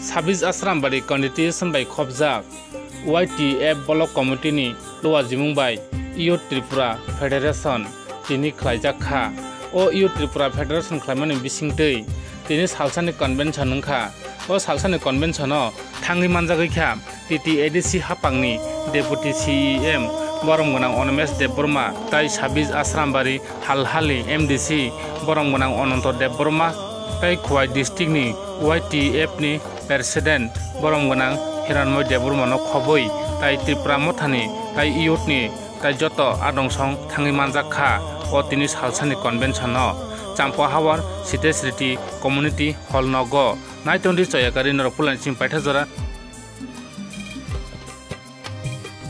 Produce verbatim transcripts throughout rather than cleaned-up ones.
Sabis Asrambari constitution bai khopjak Y T F Block Committee ni luajimung bai Youth Tripura Federation tini khlaijak kha. O Youth Tripura Federation khlaimani bisingtwi tini salsani convention wngkha. O salsani convention o thangwi manjagwi kha T T A D C hapangni Deputy C E M borom gwnang Animesh Debbarma tai Sabis Asrambari Halhali M D C borom gwnang Ananto Debbarma tai Khowai district ni Y T F ni president borom gwnang Hiranmoy Debbarma no khobwi tai Tripura Motha ni tai youth ni tai joto adong song thangwi manjak kha o tini salsani convention no Champa Hawar Sitesh Riti Community Hall nogo. Naitongdi choyakari norok pulani simi paitha jora.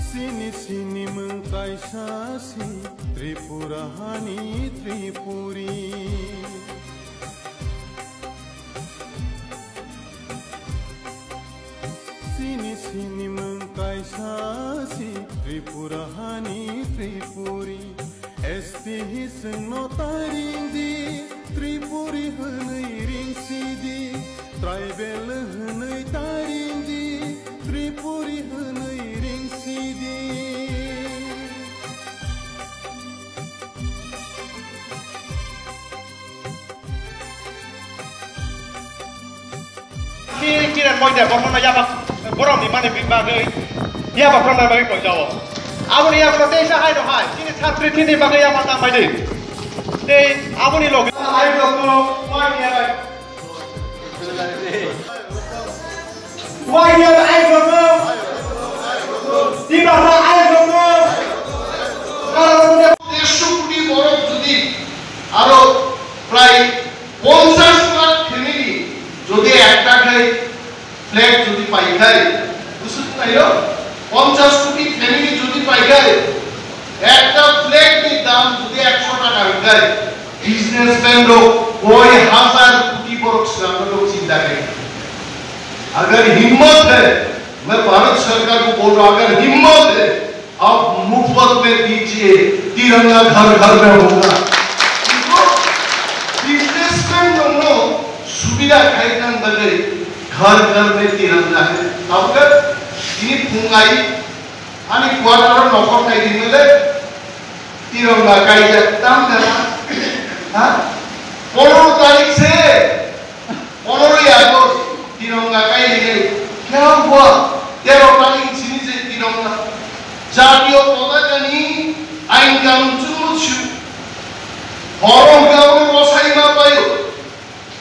Sini sini mung kaisa si Tripura hani Tripuri. Sini sini mung kaisa si Tripura hani Tripuri. S T hi sengno taring di, Tripuri hwnwi ring si di, tribal hwnwi taring di, Tripuri hwnwi ring si di. Ki kire moide bomono yaba borom ni mani bing bagwi yaba program bagwi koi jawo. Aboni yaba tei sa hai no hai kini satri tini bagwi yaba tang bai di. Tei aboni loge ai no ko wai ni yaba. Wai ni yaba ai no ko. Di ba ha ai no ko. Aro ko de sukti borok judi aro prai Ponchash lakh family jodi ekta khai flat jodi pai khai, busu nayo, ponchash koti family jodi pai khai, ekta flat ni dam jodi ekso taka khai, businessman rok koi hazar koti borok swnamna rok chinta khai. Agar himmat hai, main Bharat Sarkar ko bol raha, agar himmat hai, अब मुफ्त में दीजिए, तिरंगा घर घर में होगा। Businessman rokno subida khainani bagwi घर घर में तिरंगा है। Tabukhe tini phungai ani quarter o nokhor nai rimele tiranga kaijak tam jana. Ha? Pondro tarik se Ponoroi August tiranga kai rinai kya hua? Tero tarik sini je tiranga. Jatiyo potaka ni ain kanun chungno chu. Horo hwnkhe abo rosai ma paio.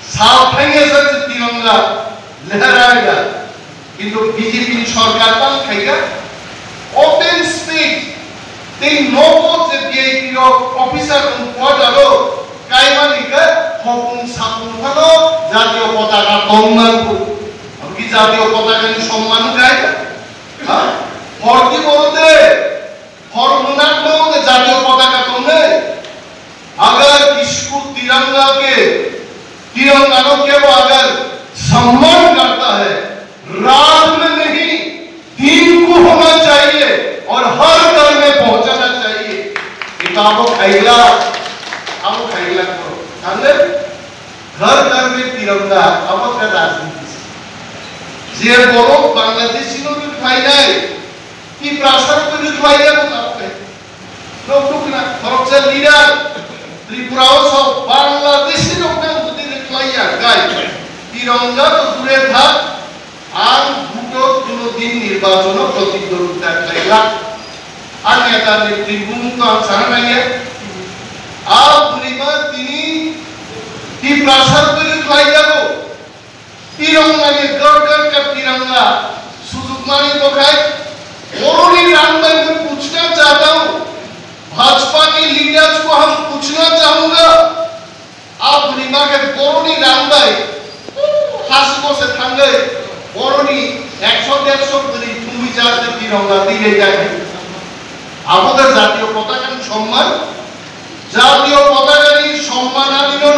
Sal thangya sa je tiranga lehraiya. Kintu B J P ni sorkar tang khaika open space tei nogo je V I P rok officer rok quarter o kaimani khe hopung sapung phano jatiyo potaka tongmani. Amki jatiyo potaka ni somman kai ha? Horti borode Hor mwnakno de jatiyo potaka tongnai. Agar kisko tiranga ke, tiranga no kebo agar samman karta hai, raat mein nahi, din ko hona chahiye aur har ghar mein pahunchana chahiye. Ito abo khaila, abo khaila koro. Tale ghar ghar mein tiranga, abo ka rajniti. Je borok Bangladeshi no rwkhlainai, Tiprasa rok twi rwkhlai ya bo tabuk khe. Nok nukna khoroksa leader Tripura o sok Bangladeshi rok nang jodi rwkhlai ya gai. Tiranga to dure thak, ang bhuto kuno din nirbachon o protidwondita khlai la. Ang neta ni twi bumung to ang sana nai ya. A bwrwi ma tini Tiprasa rok twi rwkhlai ya bo. Tiranga ni gargar ka tiranga sujukmani bokhai boroni rang bai khe puchna chatao. Bhajpa ke leaders ko hum puchna chahunga. Aap buni ma khe boroni rang bai hasuko se thangwi boroni ekso dersho bwrwi thumwi ja se tiranga twi rijak. Abo khe jatiyo potaka ni somman. Jatiyo potaka ni somman ani no